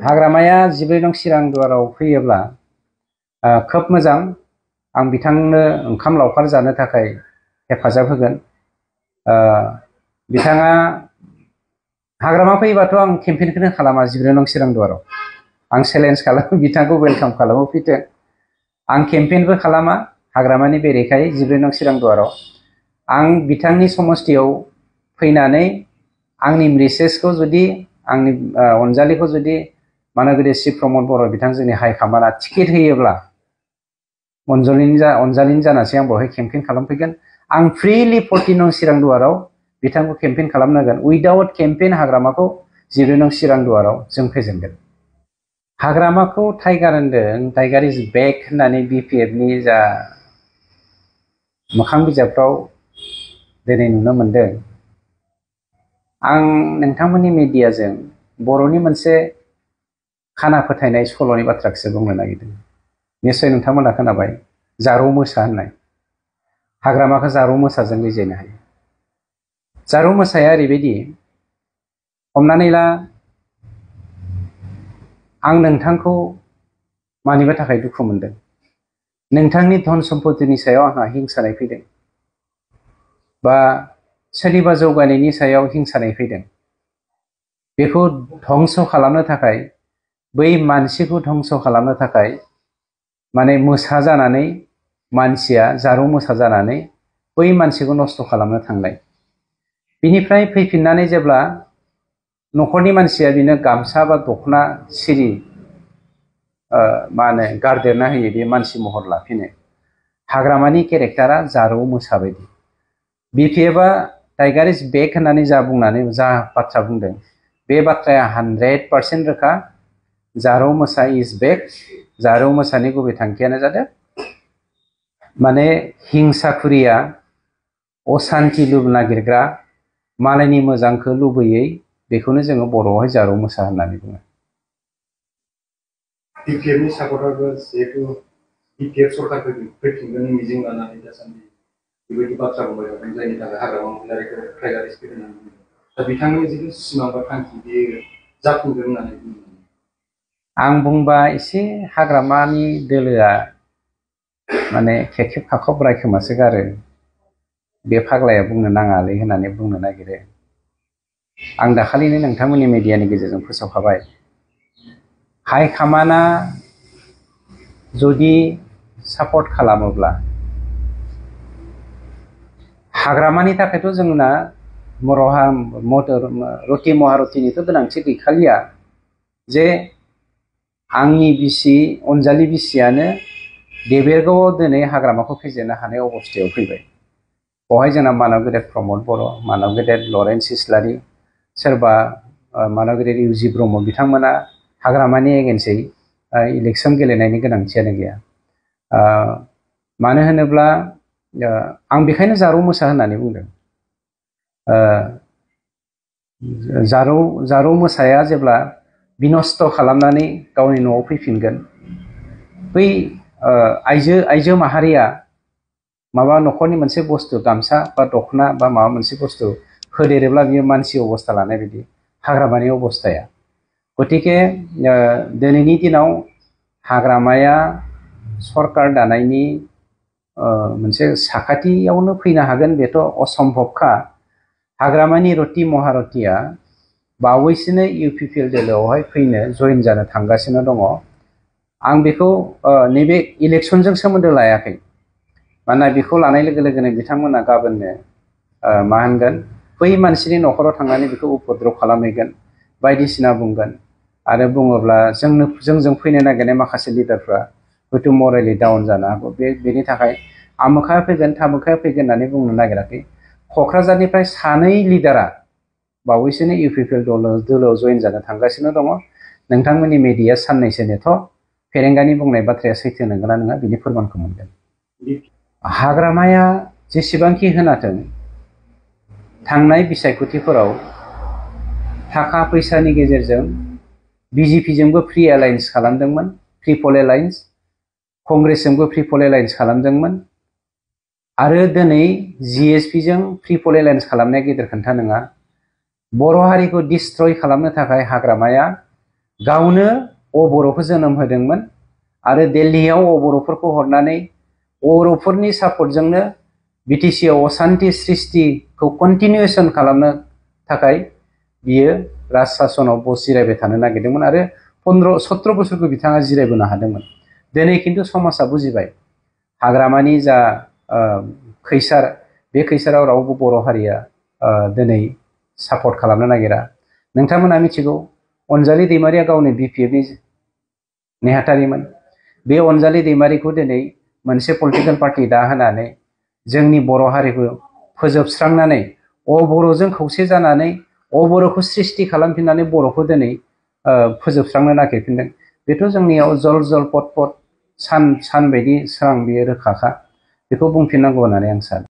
हाग्रामाया 14 नं चिरांदुवाराव फैयोब्ला खोब मोजां। आं बिथांनो ओंखाम लावखार जानो थाखाय हेफाजाब होगोन। बिथाङा हाग्रामा फैबाथ' आं केम्पेइनखौनो खालामा 14 नं चिरांदुवाराव। आं चेलेन्ज खालामो बिथांखौ वेलकाम खालामो फैथों। आं केम्पेइनबो खालामा हाग्रामानि बेरेखायै 14 नं चिरांदुवाराव। आं बिथांनि समस्थियाव फैनानै आंनि मेसेजखौ जुदि आंनि अनजालिखौ जुदि मानगोदै शिव प्रमद बर' बिथां जोंनि हाइकमान्डआ टिकेट होयोब्ला अनजालिनि जानासै आं बेवहाय केम्पेइन खालामफैगोन। आं फ्रिलि 14 नं चिरांदुवाराव बिथांखौ केम्पेइन खालामनांगोन। उइदाउट केम्पेइन हाग्रामाखौ 14 नं चिरांदुवाराव जों फेजेनगोन। हाग्रामाखौ टाइगार होनदों, टाइगार इज बेक होननानै BPFनि जा मोखां बिजाबफ्राव दिनै नुनो मोनदों। आं नोंथांमोननि मिडियाजों बर'नि मोनसे खाना फोथायनाय सल'नि बाथ्राखौसो बुंनो नागिरदों। निश्चय नोंथांमोना खोनाबाय, जारौ मोसा होननाय। हाग्रामाखौ जारौ मोसाजों रिजायनो हायो। जारौ मोसाया ओरैबायदि, हमनानै ला आं नोंथांखौ मानिबा थाखाय दुखु मोनदों, नोंथांनि धन सम्पतिनि सायाव आंहा हिंसानाय फैदों, बा सोरनिबा जौगानायनि सायाव हिंसानाय फैदों। बेखौ धंस खालामनो थाखाय, बै मानसिखौ धंस खालामनो थाखाय माने मोसा जानानै मानसिया जारौ मोसा जानानै बै मानसिखौ नस्थ' खालामनो थांनाय। बिनिफ्राय फैफिननानै जेब्ला न'खरनि मानसिया बिनो गामसा बा दखना सिरि गारदेरना होयो, बे मानसि महर लाफिनो। हाग्रामानि केरेक्टारा जारौ मोसा बायदि। BPFआ टाइगार इज बेक होननानै जा बाथ्रा बुंदों, बे बाथ्राया 100% रोखा। जारौ मोसा इज बेक। जारौ मोसानि गुबै थांखियानो जादों माने हिंसाखुरिया, असान्थि नागिरग्रा, मालायनि मोजांखौ लुबैयै, बेखौनो जोङो बर'आवहाय जारौ मोसा होननानै बुङो। BPFनि सापर्टारबो जिहेतु BPF सरकार फैफिनगोन मिजिं लानानै दासान्दि बेबायदि बाथ्रा बुंबाय थादों, जायनि थाखाय हाग्रामा महिलारिखौ टाइगार इज बेक होननानै बुंदों। दा बिथांनि जिथु सिमां बा थांखि बेयो जाफुंगोन होननानै बुंदों। आं बुंबा एसे हाग्रामानि दोलोआ माने खेबखेब खाखाब रायखोमासो गारो। बे फाग्लाया बुंनो नाङालै होननानै बुंनो नागिरो। आं दाखालिनो नोंथांमोननि मिडियानि गेजेरजों फोसावखाबाय, हाइकमान्डआ जुदि सापर्ट खालामोब्ला हाग्रामानि थाखायथ' जोंना रति महारतिनिथ' गोनांथि गैखालिया जे आंनि बिसि अनजालि बिसियानो देबेरगावआव दिनै हाग्रामाखौ फेजेननो हानाय अबस्थायाव फैबाय। बेवहाय जोंना मानब गेदेर प्रमद बर', मानब गेदेर लरेन्स इस्लारि, सोरबा मानब गेदेर UG ब्रह्म, बिथांमोना हाग्रामानि एगेन्सै इलेक्सन गेलेनायनि गोनांथियानो गैया। मानो होनोब्ला आं बेखायनो जारौ मोसा होननानै बुंदों। जारौ मोसाया जेब्ला बिनस्थ' खालामनानै गावनि न'आव फैफिनगोन, बै आइजो माहारिया माबा न'खरनि मोनसे बुस्थु, गामसा बा दखना बा माबा मोनसे बुस्थु होदेरोब्ला बियो मानसि अबस्था लानाय बायदि हाग्रामानि अबस्थाया। गतिके दिनैनि दिनाव हाग्रामाया सरकार दानायनि मोनसे साखाथियावनो फैनो हागोन, बेथ' असम्भबखा। हाग्रामानि रति महारतिया बावैसोनो UPPL दोलोआवहाय फैनो जइन जानो थांगासिनो दङ। आं बेखौ नैबे इलेक्सनजों सोमोन्दो लायाखै। मानोना बेखौ लानाय लोगो लोगोनो बिथांमोना गाबोननो मा होनगोन, बै मानसिनि न'खराव थांनानै बेखौ उपद्रब खालामहैगोन, बायदिसिना बुंगोन। आरो बुङोब्ला जोंजों फैनो नागिरनाय माखासे लिडारफ्रा हयथ' मरेलि डाउन जानो हागौ। बेनि थाखाय आमोखाया फैगोन थामोखाया फैगोन होननानै बुंनो नागिराखै। क'क्राझारनिफ्राय 2 लिडारा बावैसोनो UPPL दोलोआव जइन जानो थांगासिनो दङ। नोंथांमोननि मिडिया साननैसो नेथ' फेरेंगानि बुंनाय बाथ्राया सैथो नंगौना नङा बिनि फोरमानखौ मोनगोन। हाग्रामाया जेसेबांखि होनाथों, थांनाय बिसायख'थिफोराव थाखा फैसानि गेजेरजों BJPजोंबो फ्रि एलायन्स खालामदोंमोन, फ्रि पल एलायन्स, कंग्रेसजोंबो फ्रि पल एलायन्स खालामदोंमोन। आरो दिनै GSPजों फ्रि पल एलायन्स खालामनाया गेदेर खोन्था नङा। बर' हारिखौ डिस्ट्रय खालामनो थाखाय हाग्रामाया गावनो बर'खौ जोनोम होदोंमोन आरो दिल्लीयाव बर'फोरखौ हरनानै बर'फोरनि सापर्टजोंनो बिटिसिआव असान्ति सृष्टिखौ कन्टिनिउसन खालामनो थाखाय बियो राज सासनाव जिरायबाय थानो नागिरदोंमोन आरो 17 बोसोरखौ बिथाङा जिरायबोनो हादोंमोन। दिनै खिन्थु समाजा बुजिबाय हाग्रामानि जा खैसार बे खैसाराव रावबो बर' हारिया दिनै सापर्ट खालामनो नागिरा। नोंथांमोना मिथिगौ अनजालि दैमारिया गावनि BPFनि नेहाथारिमोन। बे अनजालि दैमारिखौ दिनै मोनसे पलिटिकेल पार्टि दाहोनानै जोंनि बर' हारिखौ फोजोबस्रांनानै बर'जों खौसे जानानै बर'खौ सृष्टि खालामफिननानै बर'खौ दिनै फोजोबस्रांनो नागिरफिनदों। बेथ' जोंनियाव जल जल पट पट सान बायदि सोरां बेयो रोखाखा। बेखौ बुंफिननांगौ होननानै आं सानो।